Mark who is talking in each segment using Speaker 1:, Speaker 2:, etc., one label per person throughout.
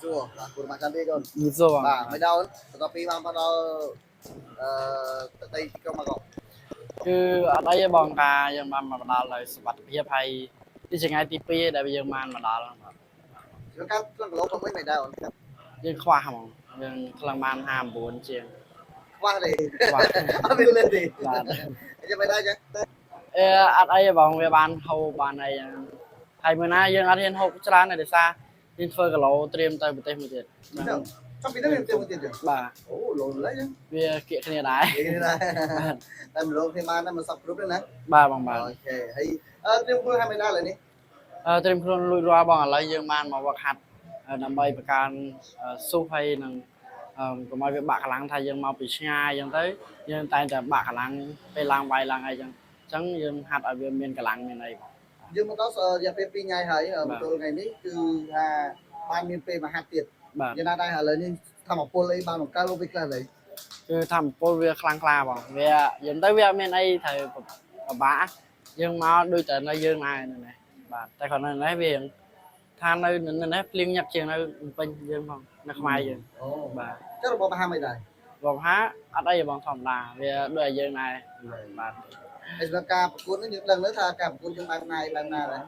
Speaker 1: សួរបាទគូរម៉ាក់ចន្ទទីកូន
Speaker 2: ជំរាបសួរបង
Speaker 1: បាទមិនដល់បន្ទាប់ពីបានមកដល់អឺទឹកដីទីក្រុងមក
Speaker 2: គឺអត់អីទេបងការយើងបានមកដល់ដោយសុវត្ថិភាពហើយនេះជាថ្ងៃទី2ដែលយើងបានមកដល់បាទ
Speaker 1: ជួនកាលថ្លឹងគីឡូផងវិញមិនដែរអូន
Speaker 2: យើងខ្វះហ្មងយើងថ្លឹងបាន59ជាង
Speaker 1: ខ្វះទេ
Speaker 2: ខ្វះ
Speaker 1: អត់មានលឿនទេ
Speaker 2: បាទ
Speaker 1: ចាំមិនដែរចឹង
Speaker 2: អឺអត់អីទេបងវាបានហូបបានអីហ្នឹងហើយមើលណាយើងអត់ហ៊ានហូបច្រើនទេដោយសារយើងធ្វើគីឡូត្រៀមទៅប្រទេសមួយទៀត
Speaker 1: ចាំពីនេះមានទៀតទៀតចឹង
Speaker 2: បាទ
Speaker 1: អូលោឡើយចឹង
Speaker 2: វាគៀកគ្នាដែរ
Speaker 1: និយាយណាតែមលោគ្នាបានតែមិនសពគ្រប់ទេណា
Speaker 2: បាទបងបាទ
Speaker 1: OK ហើយអឺត្រៀមខ្លួនឲ្យមិនដែរឡើយនេះ
Speaker 2: អឺត្រៀមខ្លួនលួចរាល់បងឥឡូវយើងបានមកវឹកហាត់ដើម្បីបង្កើនស៊ូសហើយនឹងកុំឲ្យវាបាក់កម្លាំងថាយើងមកពីឆ្ងាយអញ្ចឹងទៅយើងតែងតែបាក់កម្លាំងពេលឡើងវាយឡើងអីអញ្ចឹងអញ្ចឹងយើងហាត់ឲ្យវាមានកម្លាំងមានអីបង
Speaker 1: យើងមកដល់រយៈពេល2ថ្ងៃហើយមកទល់ថ្ងៃនេះគឺថាបានមានពេលមកហាត់ទៀត
Speaker 2: បាទ
Speaker 1: យ៉ាងណាដែរឥឡូវនេះធម្មពលអីបានបង្កើនលោកវិញខ្លះឡើយ
Speaker 2: គឺធម្មពលវាខ្លាំងក្លាបងវាយើងទៅវាអត់មានអីត្រូវពិបាកយើងមកដូចតែនៅយើងដែរនៅនេះបាទតែគ្រាន់តែនេះវាថានៅនៅនេះភ្លៀងញឹកជាងនៅពេញយើងផងនៅខ្មែរយើង
Speaker 1: អូ
Speaker 2: បាទ
Speaker 1: ចុះរបបអាហារមិនដែរ
Speaker 2: បងហាអត់អីទេបងធម្មតាវាដូចឲ្យយើងដែរបាទ
Speaker 1: ហើយសម្រាប់ការប្រកួតនេះយើងដឹងទៅថាការប្រកួតយើងបែបណាបែបណាដែរ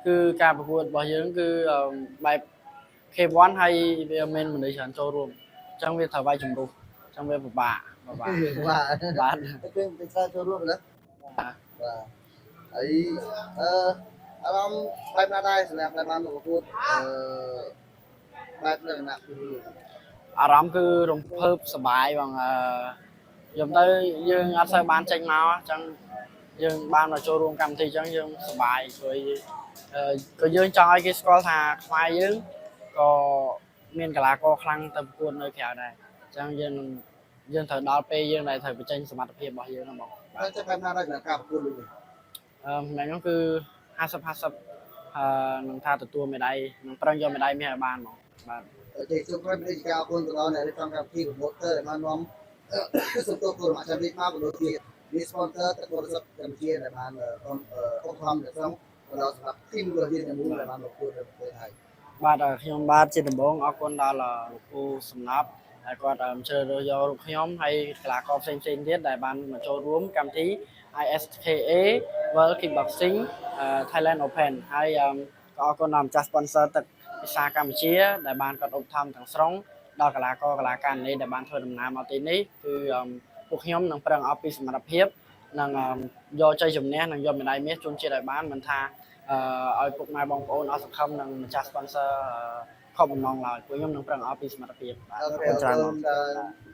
Speaker 2: គឺការប្រកួតរបស់យើងគឺអឺបែប K1 ហើយវាមានមនុស្សច្រើនចូលរួមអញ្ចឹងវាត្រូវវាយជំរុះអញ្ចឹងវាពិបាកពិបាក
Speaker 1: បាទ
Speaker 2: បាទ
Speaker 1: គឺពេលច្រើនចូលរួមណា
Speaker 2: បាទ
Speaker 1: បាទហើយអឺអារម្មណ៍បែបណាដែរសម្រាប់ដែលបានមកប្រកួតអឺបែបលក្ខណៈគឺ
Speaker 2: អារម្មណ៍គឺរំភើបសប្បាយបងអឺខ្ញុំទៅយើងអត់សូវបានចេញមកអញ្ចឹងយើងបានមកចូលរួមកម្មវិធីអញ្ចឹងយើងសប្បាយព្រោះអឺក៏យើងចង់ឲ្យគេស្គាល់ថាខ្មែរយើងក៏មានកីឡាករខ្លាំងទៅប្រកួតនៅក្រៅដែរអញ្ចឹងយើងនឹងយើងត្រូវដល់ពេលយើងដែលត្រូវបញ្ចេញសមត្ថភាពរបស់យើងហ្នឹងបង
Speaker 1: តែចេះបែបណាដែរសម្រាប់ការប្រកួតលើកនេះ
Speaker 2: អឺម្នាក់ខ្ញុំគឺ50 50អឺនឹងថាទទួលមេដាយនឹងប្រឹងយកមេដាយមាសឲ្យបានហ្មងបាទ
Speaker 1: OK សូមប្រាប់ពីការអរគុណទៅដល់អ្នករៀបចំកម្មវិធី promoter ដែលបាននាំសូមទោសគោរមចាំនេះមកក៏ដូចជានេះ sponsor ទឹកបរិសុទ្ធកម្ពុជាដែលបានឧបត្ថម្ភនៅក្នុងដល់សម្រាប់ team របស់យើងទាំងមូលដែលបានប្រកួតនៅប្រទេសថៃ
Speaker 2: បាទខ្ញុំបាទជាដំបូងអរគុណដល់លោកពូសំណប់ដែលគាត់ជ្រើសរើសយករូបខ្ញុំហើយកីឡាករផ្សេងៗទៀតដែលបានមកចូលរួមកម្មវិធី ISKA World Kickboxing Thailand Open ហើយក៏អរគុណដល់ម្ចាស់ sponsor ទឹកពិសាកម្ពុជាដែលបានគាត់ឧបត្ថម្ភទាំងស្រុងដល់កីឡាករកីឡាការិនីដែលបានធ្វើដំណើរមកទីនេះគឺពួកខ្ញុំនឹងប្រឹងអស់ពីសមត្ថភាពនិងយកជ័យជំនះនិងយកមេដាយមាសជូនជាតិឲ្យបានមិនថា ឲ្យពុកម៉ែបងប្អូនអស់សង្ឃឹមនិងម្ចាស់ sponsor ខកបំណងឡើយពួកខ្ញុំនឹងប្រឹងអស់ពីសមត្ថភាពបាទ
Speaker 1: អូ
Speaker 2: អរ
Speaker 1: ខេអរ
Speaker 2: គុណច្រើន
Speaker 1: គុណដល់